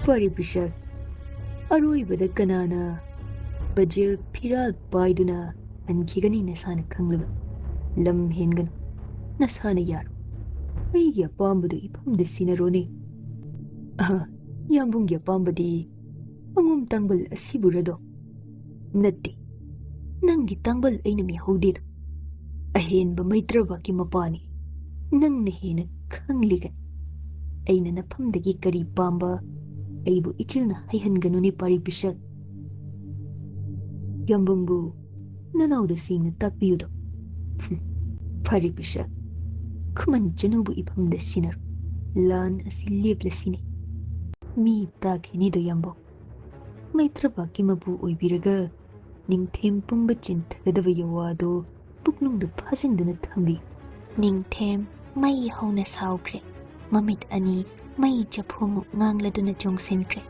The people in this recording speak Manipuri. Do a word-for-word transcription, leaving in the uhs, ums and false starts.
ꯄꯥꯔꯤ ꯄꯤꯁꯛ, ꯑꯔꯣꯏꯕꯗ ꯀꯅꯥꯅ ꯕꯖꯦꯜ ꯐꯤꯔꯥꯜ ꯄꯥꯏꯗꯨꯅ ꯍꯟꯈꯤꯒꯅꯤ ꯅꯁꯥꯅ ꯈꯪꯂꯕ? ꯂꯝ ꯍꯦꯟꯒꯅꯨ, ꯅꯁꯥꯅ ꯌꯥꯔꯣ꯫ ꯑꯩꯒꯤ ꯑꯄꯥꯝꯕꯗꯨ ꯏꯐꯝꯗ ꯁꯤꯟꯅꯔꯣꯅꯦ꯫ ꯑꯍ, ꯌꯥꯝꯕꯨꯡꯒꯤ ꯑꯄꯥꯝꯕꯗꯤ ꯑꯉꯣꯝ ꯇꯥꯡꯕꯜ ꯑꯁꯤꯕꯨꯔꯗꯣ? ꯅꯠꯇꯦ, ꯅꯪꯒꯤ ꯇꯥꯡꯕꯜ ꯑꯩꯅ ꯃꯤꯍꯧꯗꯦꯗꯣ꯫ ꯑꯍꯦꯟꯕ ꯃꯩꯇ꯭ꯔꯕꯥꯛꯀꯤ ꯃꯄꯥꯅꯤ, ꯅꯪꯅ ꯍꯦꯟꯅ ꯈꯪꯂꯤꯒꯅꯤ꯫ ꯑꯩꯅ ꯅꯐꯝꯗꯒꯤ ꯀꯔꯤ ꯄꯥꯝꯕ ꯑꯩꯕꯨ ꯏꯆꯤꯜꯅ ꯍꯩꯍꯟꯒꯅꯨꯅꯦ ꯄꯥꯔꯤ ꯄꯤꯁꯛ꯫ ꯌꯥꯝꯕꯨꯡꯕꯨ ꯅꯅꯥꯎꯗ ꯁꯦꯡꯅ ꯇꯥꯛꯄꯤꯌꯨꯗꯣ꯫ ꯍꯨꯝ, ꯐꯔꯦ ꯄꯤꯁꯛ, ꯈꯨꯃꯟ ꯆꯅꯨꯕꯨ ꯏꯐꯝꯗ ꯁꯤꯟꯅꯔꯣ꯫ ꯂꯥꯟ ꯑꯁꯤ ꯂꯦꯞꯂꯁꯤꯅꯦ꯫ ꯃꯤ ꯇꯥꯈꯤꯅꯤꯗꯣ ꯌꯥꯝꯕꯨꯡ꯫ ꯃꯩꯇ꯭ꯔꯕꯥꯛꯀꯤ ꯃꯄꯨ ꯑꯣꯏꯕꯤꯔꯒ ꯅꯤꯡꯊꯦꯝ ꯄꯨꯝꯕ ꯆꯤꯟꯊꯒꯗꯕ ꯌꯋꯥꯗꯣ ꯄꯨꯛꯅꯨꯡꯗ ꯐꯥꯖꯤꯟꯗꯨꯅ ꯊꯝꯕꯤ꯫ ꯅꯤꯡꯊꯦꯝ ꯃꯩ ꯍꯧꯅ ꯁꯥꯎꯈ꯭ꯔꯦ꯫ ꯃꯃꯤꯠ ꯑꯅꯤ ꯃꯩ ꯆꯐꯨꯃꯨꯛ ꯉꯥꯡꯂꯗꯨꯅ ꯆꯣꯡꯁꯤꯟꯈ꯭ꯔꯦ꯫